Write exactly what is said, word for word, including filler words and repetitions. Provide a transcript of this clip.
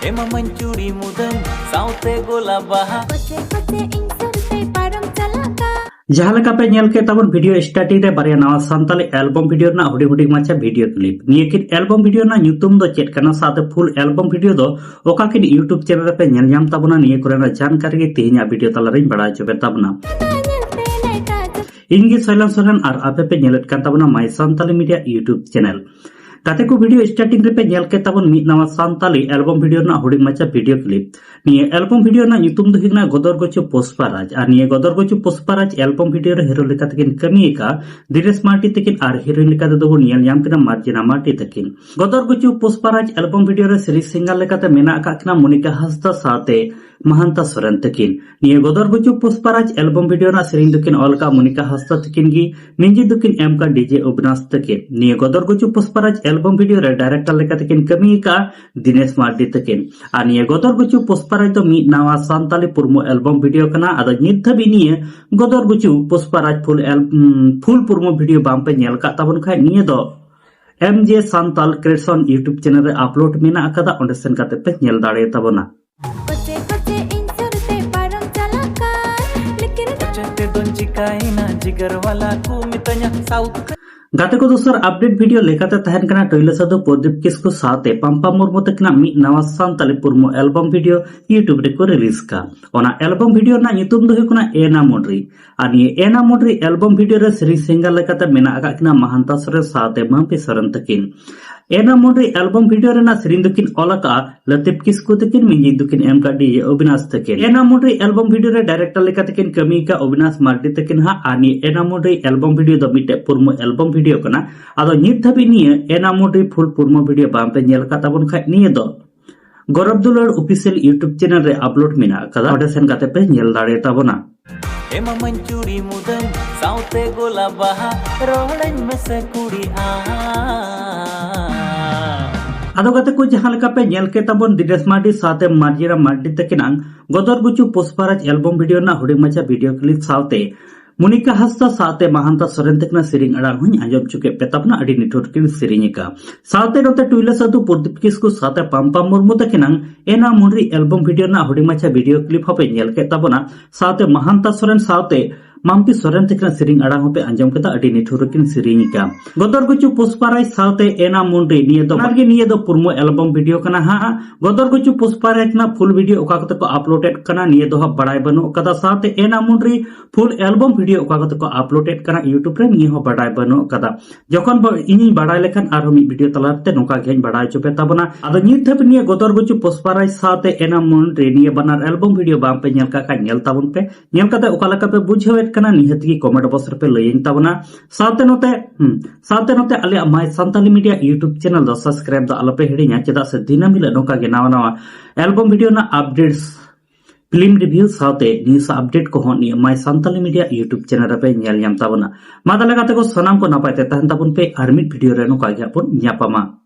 ᱮᱢᱟᱢᱟᱹᱧ ᱪᱩᱲᱤ ᱢᱩᱫᱟᱹᱢ ᱥᱟᱶᱛᱮ ᱜᱳᱞᱟᱯ ᱵᱟᱦᱟ᱾ ᱠᱚᱪᱮ ᱠᱚᱪᱮ ᱤᱧ ᱥᱩᱨ ᱛᱮ ᱯᱟᱨᱚᱢ ᱪᱟᱞᱟᱜ ᱠᱟᱱ᱾ ᱡᱟᱦᱟᱸ ᱞᱮᱠᱟ ᱯᱮ ᱧᱮᱞ ᱠᱮᱫ ᱛᱟᱵᱚᱱ ᱵᱷᱤᱰᱤᱭᱳ ᱥᱴᱟᱨᱴᱤᱝ ᱨᱮ ᱵᱟᱨᱭᱟ ᱱᱟᱣᱟ ᱥᱟᱱᱛᱟᱞᱤ ᱮᱞᱵᱚᱢ ᱵᱷᱤᱰᱤᱭᱳ ᱨᱮᱱᱟᱜ ᱦᱩᱰᱤᱧ ᱦᱩᱰᱤᱧ ᱢᱟᱪᱷᱟ ᱵᱷᱤᱰᱤᱭᱳ ᱠᱞᱤᱯ᱾ ᱱᱤᱭᱟᱹ ᱠᱤᱱ ᱮᱞᱵᱚᱢ ᱵᱷᱤᱰᱤᱭᱳ ᱨᱮᱱᱟᱜ ᱧᱩᱛᱩᱢ ᱫᱚ ᱪᱮᱫ ᱠᱟᱱᱟ, ᱥᱟᱶᱛᱮ ᱯᱷᱩᱞ ᱮᱞᱵᱚᱢ ᱵᱷᱤᱰᱤᱭᱳ ᱫᱚ ᱚᱠᱟ ᱠᱤᱱ YouTube ᱪᱮᱱᱮᱞ ᱨᱮᱯᱮ ᱧᱮᱞ ᱧᱟᱢ ᱛᱟᱵᱚᱱᱟ, ᱱᱤᱭᱟᱹ ᱠᱚᱨᱮᱱᱟᱜ ᱡᱟᱱᱠᱟᱨᱤ ᱜᱮ ᱛᱮᱦᱮᱧᱟᱜ ᱵᱷᱤᱰᱤᱭᱳ ᱛᱟᱞᱟᱨᱤᱧ ᱵᱟᱲᱟᱭ ᱦᱚᱪᱚ ᱯᱮ ᱛᱟᱵᱚᱱᱟ᱾ ᱤᱧ ᱜᱮ ᱥᱚᱭᱞᱟᱱ ᱥᱚᱨᱮᱱ ᱟᱨ ᱟᱯᱮ ᱯᱮ ᱧᱮᱞᱮᱫ ᱠᱟᱱ ᱛᱟᱵᱚᱱᱟ My Santali Media YouTube channel᱾ ᱜᱟᱛᱮ ᱠᱚ, ᱵᱷᱤᱰᱤᱭᱳ ᱥᱴᱟᱨᱴᱤᱝ ᱨᱮᱯᱮ ᱧᱮᱞ ᱠᱮᱫ ᱛᱟᱵᱚᱱ ᱢᱤᱫ ᱱᱟᱣᱟ ᱥᱟᱱᱛᱟᱞᱤ ᱮᱞᱵᱚᱢ ᱵᱷᱤᱰᱤᱭᱳ ᱨᱮᱱᱟᱜ ᱦᱩᱰᱤᱧ ᱢᱟᱪᱷᱟ ᱵᱷᱤᱰᱤᱭᱳ ᱠᱞᱤᱯ᱾ ᱱᱤᱭᱟᱹ ᱮᱞᱵᱚᱢ ᱵᱷᱤᱰᱤᱭᱳ ᱨᱮᱱᱟᱜ ᱧᱩᱛᱩᱢ ᱫᱚ ᱦᱩᱭᱩᱜ ᱠᱟᱱᱟ ᱜᱚᱫᱚᱨ ᱜᱩᱪᱩ ᱯᱩᱥᱯᱟ ᱨᱟᱡᱽ᱾ ᱟᱨ ᱱᱤᱭᱟᱹ ᱜᱚᱫᱚᱨ ᱜᱩᱪᱩ ᱯᱩᱥᱯᱟ ᱨᱟᱡᱽ ᱮᱞᱵᱚᱢ ᱵᱷᱤᱰᱤᱭᱳ ᱨᱮ ᱦᱤᱨᱳ ᱞᱮᱠᱟ ᱛᱮᱠᱤᱱ ᱠᱟᱹᱢᱤ ᱟᱠᱟᱫ ᱫᱤᱱᱮᱥ ᱢᱟᱨᱰᱤ ᱛᱟᱹᱠᱤᱱ ᱟᱨ ᱦᱤᱨᱳᱭᱤᱱ ᱞᱮᱠᱟ ᱛᱮᱫᱚ ᱵᱚᱱ ᱧᱮᱞ ᱧᱟᱢ ᱠᱤᱱᱟ ᱢᱟᱨᱡᱤᱱᱟ ᱢᱟᱨᱰᱤ ᱛᱟᱹᱠᱤᱱ᱾ ᱜᱚᱫᱚᱨ ᱜᱩᱪᱩ ᱯᱩᱥᱯᱟ ᱨᱟᱡᱽ ᱮᱞᱵᱚᱢ ᱵᱷᱤᱰᱤᱭᱳ ᱨᱮ ᱥᱤᱨᱤᱡᱽ ᱥᱤᱝᱜᱟᱨ ᱞᱮᱠᱟᱛᱮ ᱢᱮᱱᱟᱜ ᱟᱠᱟᱫ ᱠᱤᱱᱟ ᱢᱚᱱᱤᱠᱟ ᱦᱟᱸᱥᱫᱟ ᱥᱟᱶᱛᱮ ᱢᱟᱦᱟᱱᱛᱟ ᱥᱚᱨᱮᱱ ᱛᱟᱹᱠᱤᱱ᱾ ᱱᱤᱭᱟᱹ ᱜᱚᱫᱚᱨ ᱜᱩᱪᱩ ᱯᱩᱥᱯᱟ ᱨᱟᱡᱽ ᱮᱞᱵᱚᱢ ᱵᱷᱤᱰᱤᱭᱳ ᱨᱮᱱᱟᱜ ᱥᱮᱨᱮᱧ ᱫᱚᱠᱤᱱ ᱚᱞ ᱟᱠᱟᱫ ᱢᱚᱱᱤᱠᱟ ᱦᱟᱸᱥᱫᱟ ᱛᱟᱹᱠᱤᱱ ᱜᱮ᱾ ᱢᱤᱣᱡᱤᱠ ᱫᱚᱠᱤᱱ ᱮᱢ ᱟᱠᱟᱫ ᱰᱤᱡᱮ ᱚᱵᱤᱱᱟᱥ ᱛᱟᱹᱠᱤᱱ᱾ ᱱᱤᱭᱟᱹ ᱜᱚᱫᱚᱨ ᱜᱩᱪᱩ ᱯᱩᱥᱯᱟ ᱨᱟᱡᱽ ᱮᱞᱵᱚᱢ ᱵᱷᱤᱰᱤᱭᱳ ᱨᱮ ᱰᱟᱭᱨᱮᱠᱴᱚᱨ ᱞᱮᱠᱟ ᱛᱮᱠᱤᱱ ᱠᱟᱹᱢᱤ ᱟᱠᱟᱫ ᱫᱤᱱᱮᱥ ᱢᱟᱨᱰᱤ ᱛᱟᱹᱠᱤᱱ᱾ ᱟᱨ ᱱᱤᱭᱟᱹ ᱜᱚᱫᱚᱨ ᱜᱩᱪᱩ ᱯᱩᱥᱯᱟ ᱨᱟᱡᱽ ᱫᱚ ᱢᱤᱫ ᱱᱟᱣᱟ ᱥᱟᱱᱛᱟᱞᱤ ᱯᱩᱨᱢᱩ ᱮᱞᱵᱚᱢ ᱵᱷᱤᱰᱤᱭᱳ ᱠᱟᱱᱟ᱾ ᱟᱫᱚ ᱱᱤᱛ ᱫᱷᱟᱹᱵᱤᱡ ᱱᱤᱭᱟᱹ ᱜᱚᱫᱚᱨ ᱜᱩᱪᱩ ᱯᱩᱥᱯᱟ ᱨᱟᱡᱽ ᱯᱷᱩᱞ ᱮᱞ-, ᱩᱢ, ᱯᱷᱩᱞ ᱯᱩᱨᱢᱩ ᱵᱷᱤᱰᱤᱭᱳ ᱵᱟᱝ ᱯᱮ ᱧᱮᱞ ᱟᱠᱟᱫ ᱛᱟᱵᱚᱱ ᱠᱷᱟᱡ ᱱᱤᱭᱟᱹ ᱫᱚ ᱮᱢ ᱡᱮ ᱥᱟᱱᱛᱟᱞ ᱠᱨᱤᱭᱮᱥᱚᱱ YouTube ᱪᱮᱱᱮᱞ ᱨᱮ ᱟᱯᱞᱳᱰ ᱢᱮᱱᱟᱜ ᱟᱠᱟᱫᱟ, ᱚᱸᱰᱮ ᱥᱮᱱ ᱠᱟᱛᱮ ᱯᱮ ᱧᱮᱞ ᱫᱟᱲᱮᱭᱟᱛᱟᱵᱚᱱᱟ᱾ ᱠᱚᱪᱮ ᱠᱚᱪᱮ ᱤᱧ ᱥᱩᱨ ᱛᱮ ᱯᱟᱨᱚᱢ ᱪᱟᱞᱟᱜ ᱠᱟᱱ᱾ ᱞᱮᱠᱤᱱ ᱠᱚᱪᱮ ᱛᱮᱫᱚᱧ ᱪᱤᱠᱟᱭᱮᱱᱟ ᱡᱤᱜᱟᱨ ᱣᱟᱞᱟ ᱠᱚ ᱢᱤᱛᱟᱹᱧᱟ ᱥᱟᱣᱩᱛᱷ᱾ ᱜᱟᱛᱮ ᱠᱚ, ᱫᱚᱥᱟᱨ ᱟᱯᱰᱮᱴ ᱵᱷᱤᱰᱤᱭᱳ ᱞᱮᱠᱟᱛᱮ ᱛᱟᱦᱮᱱ ᱠᱟᱱᱟ ᱴᱩᱭᱞᱟᱹ ᱥᱟᱹᱫᱷᱩ ᱯᱨᱚᱫᱤᱯ ᱠᱤᱥᱠᱩ ᱥᱟᱶᱛᱮ ᱯᱟᱢᱯᱟ ᱢᱩᱨᱢᱩ ᱛᱟᱹᱠᱤᱱᱟᱜ ᱢᱤᱫ ᱱᱟᱣᱟ ᱥᱟᱱᱛᱟᱞᱤ ᱯᱩᱨᱢᱩ ᱮᱞᱵᱚᱢ ᱵᱷᱤᱰᱤᱭᱳ YouTube ᱨᱮᱠᱚ ᱨᱤᱞᱤᱡᱽ ᱠᱟᱜ᱾ ᱚᱱᱟ ᱮᱞᱵᱚᱢ ᱵᱷᱤᱰᱤᱭᱳ ᱨᱮᱱᱟᱜ ᱧᱩᱛᱩᱢ ᱫᱚ ᱦᱩᱭᱩᱜ ᱠᱟᱱᱟ ᱮᱱᱟ ᱢᱩᱰᱨᱤ᱾ ᱟᱨ ᱱᱤᱭᱟᱹ ᱮᱱᱟ ᱢᱩᱰᱨᱤ ᱮᱞᱵᱚᱢ ᱵᱷᱤᱰᱤᱭᱳ ᱨᱮ ᱥᱮᱨᱮᱧ ᱥᱤᱝᱜᱟᱨ ᱞᱮᱠᱟᱛᱮ ᱢᱮᱱᱟᱜ ᱟᱠᱟᱫ ᱠᱤᱱᱟ ᱢᱟᱦᱟᱱᱛᱟ ᱥᱚᱨᱮᱱ ᱥᱟᱶᱛᱮ ᱢᱟᱢᱯᱤ ᱥᱚᱨᱮᱱ ᱛᱟᱹᱠᱤᱱ᱾ ᱮᱱᱟ ᱢᱩᱰᱨᱤ ᱮᱞᱵᱚᱢ ᱵᱷᱤᱰᱤᱭᱳ ᱨᱮᱱᱟᱜ ᱥᱮᱨᱮᱧ ᱫᱚᱠᱤᱱ ᱚᱞ ᱟᱠᱟᱫᱼᱟ ᱞᱟᱹᱛᱤᱯ ᱠᱤᱥᱠᱩ ᱛᱟᱹᱠᱤᱱ, ᱢᱤᱣᱡᱤᱠ ᱫᱚᱠᱤᱱ ᱮᱢ ᱟᱠᱟᱫ ᱰᱤᱡᱮ ᱚᱵᱤᱱᱟᱥ ᱛᱟᱹᱠᱤᱱ᱾ ᱮᱱᱟ ᱢᱩᱰᱨᱤ ᱮᱞᱵᱚᱢ ᱵᱷᱤᱰᱤᱭᱳ ᱨᱮ ᱰᱟᱭᱨᱮᱠᱴᱚᱨ ᱞᱮᱠᱟ ᱛᱮᱠᱤᱱ ᱠᱟᱹᱢᱤ ᱟᱠᱟᱫ ᱚᱵᱤᱱᱟᱥ ᱢᱟᱨᱰᱤ ᱛᱟᱹᱠᱤᱱ ᱦᱟᱸᱜ᱾ ᱟᱨ ᱱᱤᱭᱟᱹ ᱮᱱᱟ ᱢᱩᱰᱨᱤ ᱮᱞᱵᱚᱢ ᱵᱷᱤᱰᱤᱭᱳ ᱫᱚ ᱢᱤᱫᱴᱮᱡ ᱯᱩᱨᱢᱩ ᱮᱞᱵᱚᱢ ᱵᱷᱤᱰᱤᱭᱳ ᱠᱟᱱᱟ᱾ ᱟᱫᱚ ᱱᱤᱛ ᱫᱷᱟᱹᱵᱤᱡ ᱱᱤᱭᱟᱹ ᱮᱱᱟ ᱢᱩᱰᱨᱤ ᱯᱷᱩᱞ ᱯᱩᱨᱢᱩ ᱵᱷᱤᱰᱤᱭᱳ ᱵᱟᱝ ᱯᱮ ᱧᱮᱞ ᱟᱠᱟᱫ ᱛᱟᱵᱚᱱ ᱠᱷᱟᱡ ᱱᱤᱭᱟᱹ ᱫᱚ ᱜᱚᱨᱚᱵ ᱫᱩᱞᱟᱹᱲ ᱚᱯᱷᱤᱥᱤᱭᱟᱞ YouTube ᱪᱮᱱᱮᱞ ᱨᱮ ᱟᱯᱞᱳᱰ ᱢᱮᱱᱟᱜ ᱟᱠᱟᱫᱟ, ᱚᱸᱰᱮ ᱥᱮᱱ ᱠᱟᱛᱮ ᱯᱮ ᱧᱮᱞ ᱫᱟᱲᱮ ᱛᱟᱵᱚᱱᱟ᱾ ᱮᱢᱟᱢᱟᱹᱧ ᱪᱩᱲᱤ ᱢᱩᱫᱟᱹᱢ ᱥᱟᱶᱛᱮ ᱜᱳᱞᱟᱯ ᱵᱟᱦᱟ, ᱨᱚᱲᱟᱹᱧ ᱢᱮᱥᱮ ᱠᱩᱲᱤ ᱟᱢ᱾ ᱟᱫᱚ ᱜᱟᱛᱮ ᱠᱚ, ᱡᱟᱦᱟᱸ ᱞᱮᱠᱟ ᱯᱮ ᱧᱮᱞ ᱠᱮᱫ ᱛᱟᱵᱚᱱ ᱫᱤᱱᱮᱥ ᱢᱟᱨᱰᱤ ᱥᱟᱶᱛᱮ ᱢᱟᱨᱡᱤᱨᱟ ᱢᱟᱨᱰᱤ ᱛᱟᱹᱠᱤᱱᱟᱝ ᱜᱚᱫᱚᱨ ᱜᱩᱪᱩ ᱯᱩᱥᱯᱟᱨᱟᱡᱽ ᱮᱞᱵᱚᱢ ᱵᱷᱤᱰᱤᱭᱳ ᱨᱮᱱᱟᱜ ᱦᱩᱰᱤᱧ ᱢᱟᱪᱷᱟ ᱵᱷᱤᱰᱤᱭᱳ ᱠᱞᱤᱯ ᱥᱟᱶᱛᱮ ᱢᱚᱱᱤᱠᱟ ᱦᱟᱸᱥᱫᱟ ᱥᱟᱶᱛᱮ ᱢᱟᱦᱟᱱᱛᱟ ᱥᱚᱨᱮᱱ ᱛᱟᱹᱠᱤᱱᱟᱜ ᱥᱮᱨᱮᱧ ᱟᱲᱟᱝ ᱦᱚᱸᱧ ᱟᱸᱡᱚᱢ ᱦᱚᱪᱚ ᱠᱮᱫ ᱯᱮ ᱛᱟᱵᱚᱱᱟ, ᱟᱹᱰᱤ ᱱᱤᱴᱷᱩᱨ ᱠᱤᱱ ᱥᱮᱨᱮᱧ ᱟᱠᱟᱫᱼᱟ᱾ ᱥᱟᱶᱛᱮ ᱱᱚᱛᱮ ᱴᱩᱭᱞᱟᱹ ᱥᱟᱹᱫᱷᱩ ᱯᱨᱚᱫᱤᱯ ᱠᱤᱥᱠᱩ ᱥᱟᱶᱛᱮ ᱯᱟᱢᱯᱟ ᱢᱩᱨᱢᱩ ᱛᱟᱹᱠᱤᱱᱟᱝ ᱮᱱᱟ ᱢᱩᱱᱨᱤ ᱮᱞᱵᱚᱢ ᱵᱷᱤᱰᱤᱭᱳ ᱨᱮᱱᱟᱜ ᱦᱩᱰᱤᱧ ᱢᱟᱪᱷᱟ ᱵᱷᱤᱰᱤᱭᱳ ᱠᱞᱤᱯ ᱦᱚᱸᱯᱮ ᱧᱮᱞ ᱠᱮᱫ ᱛᱟᱵᱚᱱᱟ᱾ ᱥᱟᱶᱛᱮ ᱢᱟᱦᱟᱱᱛᱟ ᱥᱚᱨᱮᱱ ᱥᱟᱶᱛᱮ ᱢᱟᱢᱯᱤ ᱥᱚᱨᱮᱱ ᱛᱟᱹᱠᱤᱱᱟᱜ ᱥᱮᱨᱮᱧ ᱟᱲᱟᱝ ᱦᱚᱸᱯᱮ ᱟᱸᱡᱚᱢ ᱠᱮᱫᱟ, ᱟᱹᱰᱤ ᱱᱤᱴᱷᱩᱨ ᱠᱤᱱ ᱥᱮᱨᱮᱧ ᱟᱠᱟᱫᱼᱟ᱾ ᱜᱚᱫᱚᱨ ᱜᱩᱪᱩ ᱯᱩᱥᱯᱟ ᱨᱟᱡᱽ ᱥᱟᱶᱛᱮ ᱮᱱᱟ ᱢᱩᱱᱨᱤ, ᱱᱤᱭᱟᱹ ᱫᱚ ᱵᱟᱱᱟᱨ ᱜᱮ ᱱᱤᱭᱟᱹ ᱫᱚ ᱯᱩᱨᱢᱚ ᱮᱞᱵᱚᱢ ᱵᱷᱤᱰᱤᱭᱳ ᱠᱟᱱᱟ ᱦᱟᱸᱜ᱾ ᱜᱚᱫᱚᱨ ᱜᱩᱪᱩ ᱯᱩᱥᱯᱟ ᱨᱟᱡᱽ ᱨᱮᱱᱟᱜ ᱯᱷᱩᱞ ᱵᱷᱤᱰᱤᱭᱳ ᱚᱠᱟ ᱠᱚᱛᱮ ᱠᱚ ᱟᱯᱞᱳᱰ ᱮᱫ ᱠᱟᱱᱟ, ᱱᱤᱭᱟᱹ ᱫᱚ ᱦᱟᱸᱜ ᱵᱟᱲᱟᱭ ᱵᱟᱹᱱᱩᱜ ᱠᱟᱫᱟ᱾ ᱥᱟᱶᱛᱮ ᱮᱱᱟ ᱢᱩᱱᱨᱤ ᱯᱷᱩᱞ ᱮᱞᱵᱚᱢ ᱵᱷᱤᱰᱤᱭᱳ ᱚᱠᱟ ᱠᱚᱛᱮ ᱠᱚ ᱟᱯᱞᱳᱰ ᱮᱫ ᱠᱟᱱᱟ YouTube ᱨᱮ, ᱱᱤᱭᱟᱹ ᱦᱚᱸ ᱵᱟᱰᱟᱭ ᱵᱟᱹᱱᱩᱜ ᱠᱟᱫᱟ᱾ ᱡᱚᱠᱷᱚᱱ ᱵᱚ-, ᱤᱧᱤᱧ ᱵᱟᱰᱟᱭ ᱞᱮᱠᱷᱟᱱ ᱟᱨᱦᱚᱸ ᱢᱤᱫ ᱵᱷᱤᱰᱤᱭᱳ ᱛᱟᱞᱟᱛᱮ ᱱᱚᱝᱠᱟ ᱜᱮ ᱦᱟᱸᱜ ᱤᱧ ᱵᱟᱰᱟᱭ ᱦᱚᱪᱚ ᱯᱮ ᱛᱟᱵᱚᱱᱟ᱾ ᱟᱫᱚ ᱱᱤᱛ ᱫᱷᱟᱹᱵᱤᱡ ᱱᱤᱭᱟᱹ ᱜᱚᱫᱚᱨ ᱜᱩᱪᱩ ᱯᱩᱥᱯᱟ ᱨᱟᱡᱽ ᱥᱟᱶᱛᱮ ᱮᱱᱟ ᱢᱩᱱᱨᱤ ᱱᱤᱭᱟᱹ ᱵᱟᱱᱟᱨ ᱮᱞᱵᱚᱢ ᱵᱷᱤᱰᱤᱭᱳ ᱵᱟᱝ ᱯᱮ ᱧᱮᱞ ᱠᱟᱜ ᱠᱷᱟᱱ ᱧᱮᱞ ᱛᱟᱵᱚᱱ ᱯᱮ᱾ ᱧᱮᱞ ᱠᱟᱛᱮ ᱚᱠᱟ ᱞᱮᱠᱟ ᱯᱮ ᱵᱩᱡᱷᱟᱹᱣᱮᱫ ᱠᱟᱱᱟ, ᱱᱤᱦᱟᱹᱛ ᱜᱮ ᱠᱚᱢᱮᱱᱴ ᱵᱚᱠᱥ ᱨᱮᱯᱮ ᱞᱟᱹᱭᱟᱹᱧ ᱛᱟᱵᱚᱱᱟ᱾ ᱥᱟᱶᱛᱮ ᱱᱚᱛᱮ, ᱦᱩᱸ, ᱥᱟᱶᱛᱮ ᱱᱚᱛᱮ ᱟᱞᱮᱭᱟᱜ My Santali Media YouTube channel ᱫᱚ subscribe ᱫᱚ ᱟᱞᱚᱯᱮ ᱦᱤᱲᱤᱧᱟ, ᱪᱮᱫᱟᱜ ᱥᱮ ᱫᱤᱱᱟᱹᱢ ᱦᱤᱞᱳᱜ ᱱᱚᱝᱠᱟ ᱜᱮ ᱱᱟᱣᱟ ᱱᱟᱣᱟ ᱮᱞᱵᱚᱢ ᱵᱷᱤᱰᱤᱭᱳ ᱨᱮᱱᱟᱜ updates, film review ᱥᱟᱶᱛᱮ news update ᱠᱚᱦᱚᱸ ᱱᱤᱭᱟᱹ My Santali Media YouTube channel ᱨᱮᱯᱮ ᱧᱮᱞ ᱧᱟᱢ ᱛᱟᱵᱚᱱᱟ᱾ ᱢᱟ ᱛᱟᱦᱞᱮ ᱜᱟᱛᱮ ᱠᱚ, ᱥᱟᱱᱟᱢ ᱠᱚ ᱱᱟᱯᱟᱭ ᱛᱮ ᱛᱟᱦᱮᱱ ᱛᱟᱵᱚᱱ ᱯᱮ, ᱟᱨ ᱢᱤᱫ ᱵᱷᱤᱰᱤᱭᱳ ᱨᱮ ᱱᱚᱝᱠᱟ ᱜᱮ ᱦᱟᱸᱜ ᱵᱚᱱ ᱧᱟᱯᱟᱢᱟ᱾